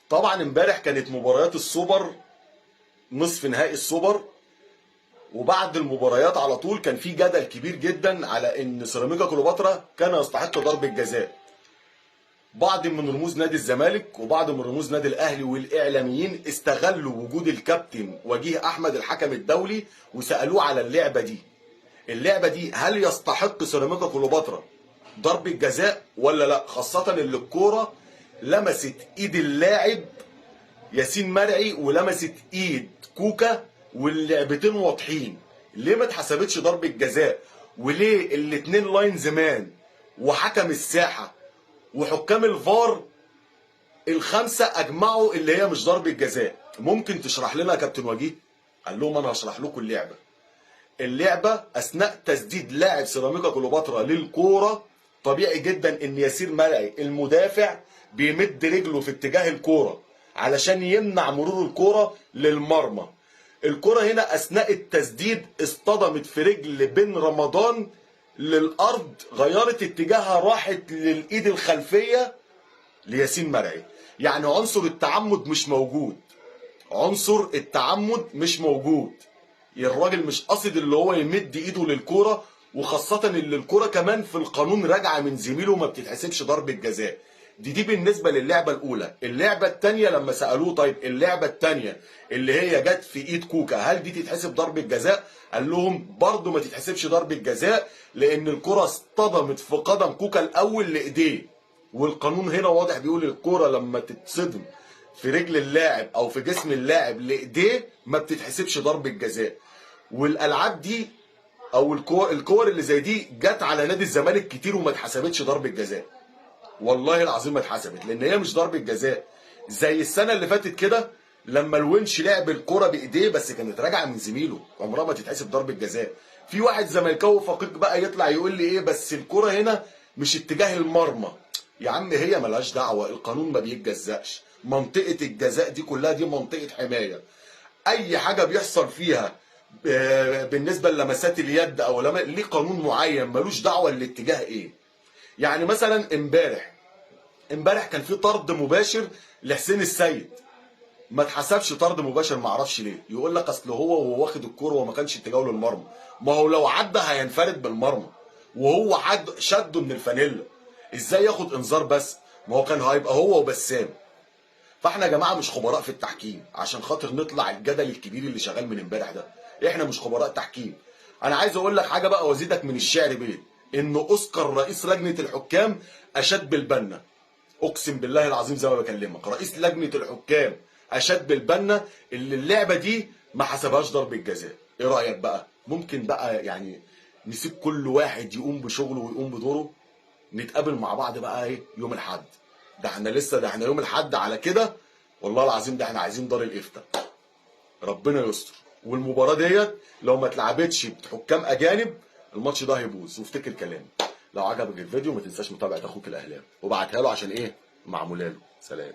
طبعا امبارح كانت مباريات السوبر، نصف نهائي السوبر، وبعد المباريات على طول كان في جدل كبير جدا على ان سيراميكا كليوباترا كان يستحق ضربة جزاء. بعض من رموز نادي الزمالك وبعض من رموز نادي الاهلي والاعلاميين استغلوا وجود الكابتن وجيه احمد الحكم الدولي وسالوه على اللعبة دي. اللعبة دي هل يستحق سيراميكا كليوباترا ضربة جزاء ولا لا؟ خاصة ان الكورة لمست ايد اللاعب ياسين مرعي ولمست ايد كوكا، واللعبتين واضحين. ليه ما اتحسبتش ضربة جزاء؟ وليه الاتنين linesman وحكم الساحة وحكام الفار الخمسة اجمعوا اللي هي مش ضربة جزاء؟ ممكن تشرح لنا يا كابتن وجيه؟ قال لهم انا هشرح لكم اللعبة. اللعبة اثناء تسديد لاعب سيراميكا كليوباترا للكورة، طبيعي جدا ان ياسير مرعي المدافع بيمد رجله في اتجاه الكورة علشان يمنع مرور الكورة للمرمى. الكرة هنا اثناء التسديد اصطدمت في رجل بن رمضان للارض، غيرت اتجاهها، راحت للايد الخلفية لياسين مرعي. يعني عنصر التعمد مش موجود، عنصر التعمد مش موجود. الراجل مش قاصد اللي هو يمد ايده للكورة، وخاصة اللي الكورة كمان في القانون راجعه من زميله وما بتتحسبش ضربه جزاء. دي بالنسبة للعبة الاولى. اللعبة الثانية لما سالوه طيب اللعبة الثانية اللي هي جت في ايد كوكا هل دي تتحسب ضربه جزاء؟ قال لهم برضه ما تتحسبش ضربه جزاء، لان الكره اصطدمت في قدم كوكا الاول لايديه، والقانون هنا واضح بيقول الكره لما تتصدم في رجل اللاعب او في جسم اللاعب لايديه ما بتتحسبش ضربه جزاء. والالعاب دي او الكور اللي زي دي جت على نادي الزمالك كتير وما اتحسبتش ضربه جزاء، والله العظيم ما اتحسبت، لان هي مش ضربه جزاء. زي السنة اللي فاتت كده لما الونش لعب الكرة بايديه بس كانت راجعه من زميله، عمرها ما تتحسب ضربه جزاء. في واحد زملكاوي فقيق بقى يطلع يقول لي ايه بس الكرة هنا مش اتجاه المرمى. يا عم هي ملهاش دعوه، القانون ما بيتجزأش، منطقة الجزاء دي كلها دي منطقة حماية. اي حاجة بيحصل فيها بالنسبة للمسات اليد او لما ليه قانون معين ملوش دعوه الاتجاه ايه. يعني مثلا امبارح كان في طرد مباشر لحسين السيد، ما اتحسبش طرد مباشر، ما اعرفش ليه. يقول لك اصل هو وهو واخد الكورة وما كانش اتجاهه للمرمى، ما هو لو عدى هينفرد بالمرمى، وهو حد شده من الفانيلا، ازاي ياخد انذار بس؟ ما هو كان هيبقى هو وبسام. فاحنا يا جماعة مش خبراء في التحكيم عشان خاطر نطلع الجدل الكبير اللي شغال من امبارح ده، احنا مش خبراء تحكيم. انا عايز اقول لك حاجة بقى وازيدك من الشعر بيت، ان اوسكار رئيس لجنة الحكام اشاد بالبنا، اقسم بالله العظيم زي ما بكلمك، رئيس لجنة الحكام اشاد بالبنا اللي اللعبة دي ما حسبهاش ضربه جزاء. ايه رايك بقى؟ ممكن بقى يعني نسيب كل واحد يقوم بشغله ويقوم بدوره، نتقابل مع بعض بقى ايه يوم الاحد. ده احنا لسه، ده احنا يوم الاحد على كده والله العظيم، ده احنا عايزين دار الافتاء، ربنا يستر. والمباراة ديت لو ما اتلعبتش بحكام اجانب الماتش ده هيبوظ. وافتكر كلامي، لو عجبك الفيديو ما تنساش متابعه اخوك الاهلاوي وابعتها له عشان ايه معمولة له. سلام.